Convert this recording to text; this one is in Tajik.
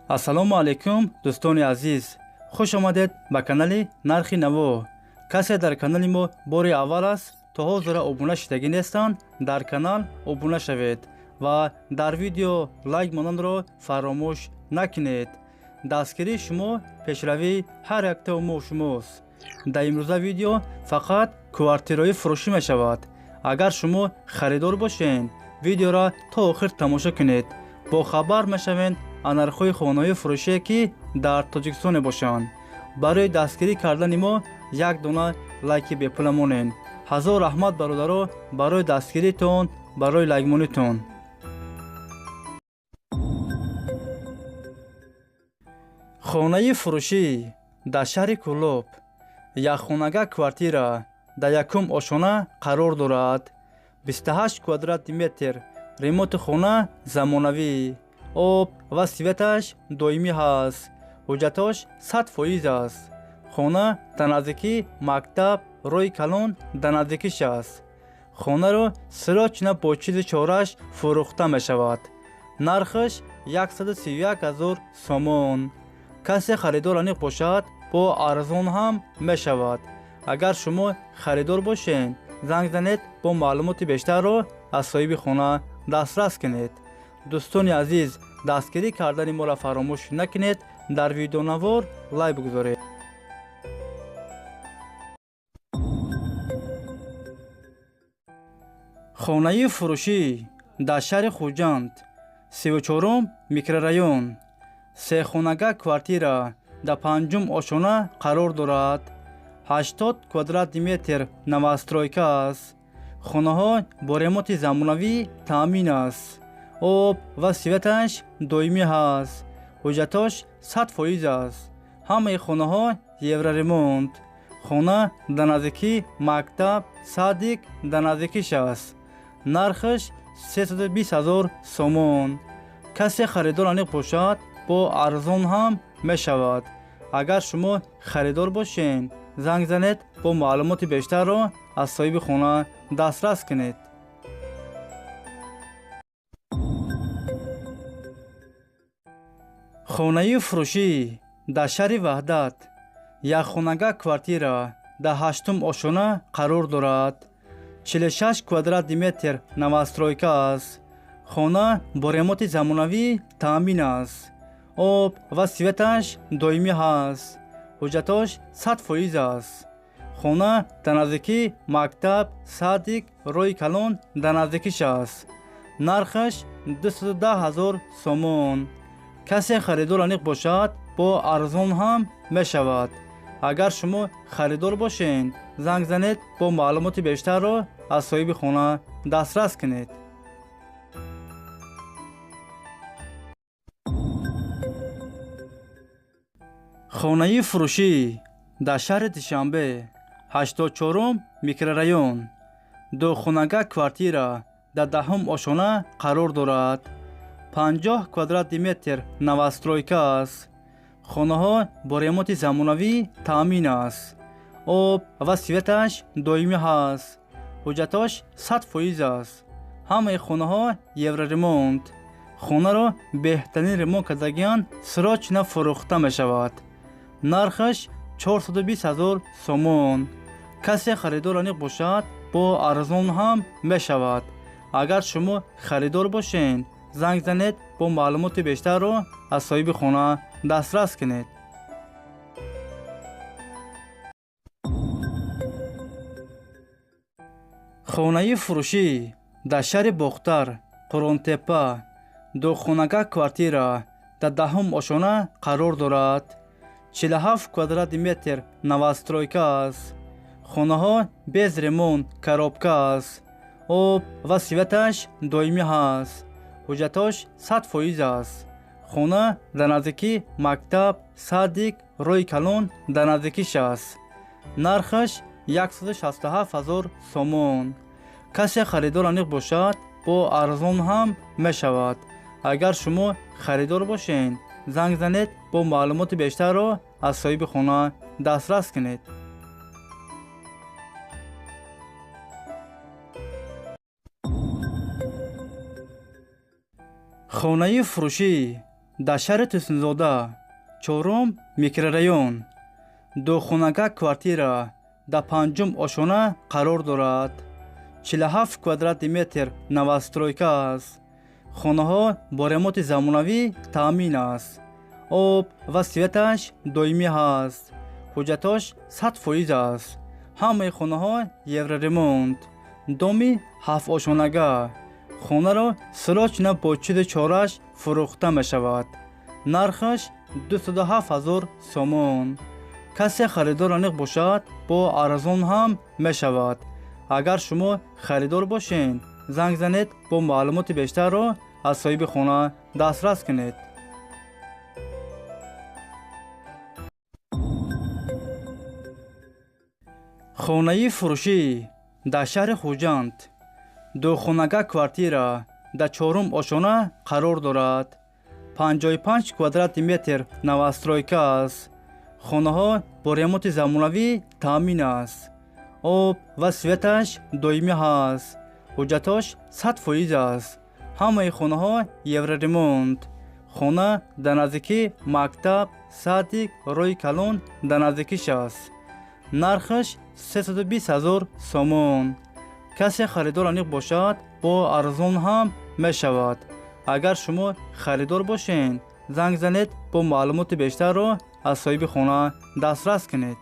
Ассалому алайкум, дӯстони азиз, хуш омадед ба канали Нархи Наво. Касе дар канали мо бори аввал аст, то ҳозира обуна шудагӣ нестанд, дар канал обуна шавед ва дар видео лайк монанро фаромӯш накунед. Дастгирии шумо пешравии ҳар яктаи мо шумост. Дар имрӯза видео фақат квартираҳои фурӯшӣ мешавад. Агар шумо харидор бошед, видеоро то охир тамошо кунед, бохабар мешавед аз нархҳои хонаҳои фурӯшие, ки дар Тоҷикистон мебошанд. Барои дастгирӣ кардани мо як дона лайки бепула монед. Ҳазор раҳмат, бародаро, барои дастгиритон, барои лайкмонитон. Хонаи фурӯшӣ дар шаҳри Кӯлоб, якхонага квартира дар якум ошона қарор дорад. 28 квадрати метр, ремонти хона замонавӣ, об ва светаш доимӣ ҳаст, ҳуҷҷатош 100% аст. Хона дар наздикии мактаб, роҳи калон дар наздикиш аст. Хонаро срочно бо чизи чораш фурӯхта мешавад. Нархаш 131 000 сомон. Касе харидор аниқ бошад, бо арзон ҳам мешавад. Агар шумо харидор бошед, занг занед, бо маълумоти бештарро аз соҳиби хона дастрас кунед. Дӯстони азиз, дастгирӣ кардани моро фаромӯш накунед, дар видеонавор лайк бигузоред. Хонаи фурӯшӣ дар шаҳри Хуҷанд, 34-ум микрорайон, сехонага квартира дар панҷум ошона қарор дорад. 80 квадрати метр, новостройка аст. Хонаҳо бо ремонти замонавӣ таъмин аст, об ва светаш доимӣ ҳаст, ҳуҷҷатош 100% аст. Ҳамаи хонаҳо евроремонт. Хона дар наздикии мактаб, садик дар наздикиш аст. Нархаш 320 000 сомон. Касе харидор аниқ бошад, бо арзон ҳам мешавад. Агар шумо харидор бошед, занг занед, бо маълумоти бештарро аз соҳиби хона дастрас кунед. Хонаи фурӯшӣ дар шаҳри Ваҳдат, якхонага квартира дар ҳаштум ошона қарор дорад. 46 квадрати метр, новостройка аст. Хона бо ремонти замонавӣ таъмин аст, об ва светаш доимӣ ҳаст, ҳуҷҷатош 100% аст. Хона дар наздикии мактаб, садик, роҳи калон дар наздикиш аст. Нархаш 210 000 сомон. Касе харидор аниқ бошад, бо арзон ҳам мешавад. Агар шумо харидор бошед, занг занед, бо маълумоти бештарро аз соҳиби хона дастрас кунед. Хонаи фурӯшӣ дар шаҳри Душанбе, 84-ум микрорайон, духонага квартира дар даҳум ошона қарор дорад. 50 квадрати метр, новостройка аст. Хонаҳо бо ремонти замонавӣ таъмин аст, об ва светаш доимӣ ҳаст, ҳуҷҷатош 100% аст. Ҳамаи хонаҳо евроремонт. Хонаро беҳтарин ремонт кардагиан, срочно фурӯхта мешавад. Нархаш 420 000 сомон. Касе харидор аниқ бошад, бо арзон ҳам мешавад. Агар шумо харидор бошед, занг занед, бо маълумоти бештарро аз соҳиби хона дастрас кунед. Хонаи фурӯшӣ дар шаҳри Бохтар, Қурғонтеппа, духонага квартира дар даҳум ошона қарор дорад. 47 квадрати метр, новостройка аст. Хонаҳо без ремонт, коробка аст, об ва светаш доимӣ ҳаст, ҳуҷҷатош 100% аст. Хона дар наздикии мактаб, садик, роҳи калон дар наздикиш аст. Нархаш 167 000 сомон. Касе харидор аниқ бошад, бо арзон ҳам мешавад. Агар шумо харидор бошед, занг занед, бо маълумоти бештарро аз соҳиби хона дастрас кунед. Хонаи фурӯшӣ Дар шаҳри Турсунзода, чорум микрорайон, духонага квартира дар панҷум ошёна қарор дорад. 47 квадрати метр новостройка аст. Хонаҳо бо ремонти замонавӣ таъмин аст. Об ва светаш доимӣ ҳаст. Ҳуҷҷатош 100% аст. Ҳамаи хонаҳо евроремонт. Доми ҳафтошонага. Хонаро срочно бо чизу чораш фурӯхта мешавад. Нархаш 207 ҳазор сомон. Касе харидор аниқ бошад, бо арзон ҳам мешавад. Агар шумо харидор бошед, занг занед, бо маълумоти бештарро аз соҳиби хона дастрас кунед. Хонаи фурӯшӣ дар шаҳри Хуҷанд, духонага квартира дар чорум ошёна қарор дорад. 55 квадрати метр новостройка аст. Хонаҳо бо ремонти замонавӣ таъмин аст. Об ва светаш доимӣ ҳаст. Ҳуҷҷатош 100% аст. Ҳамаи хонаҳо евроремонт. Хона дар наздикии мактаб, садик, роҳи калон дар наздикиш аст. Нархаш 320 ҳазор сомон. Касе харидор аниқ бошад, бо арзон ҳам мешавад. Агар шумо харидор бошед, занг занед, бо маълумоти бештарро аз соҳиби хона дастрас кунед.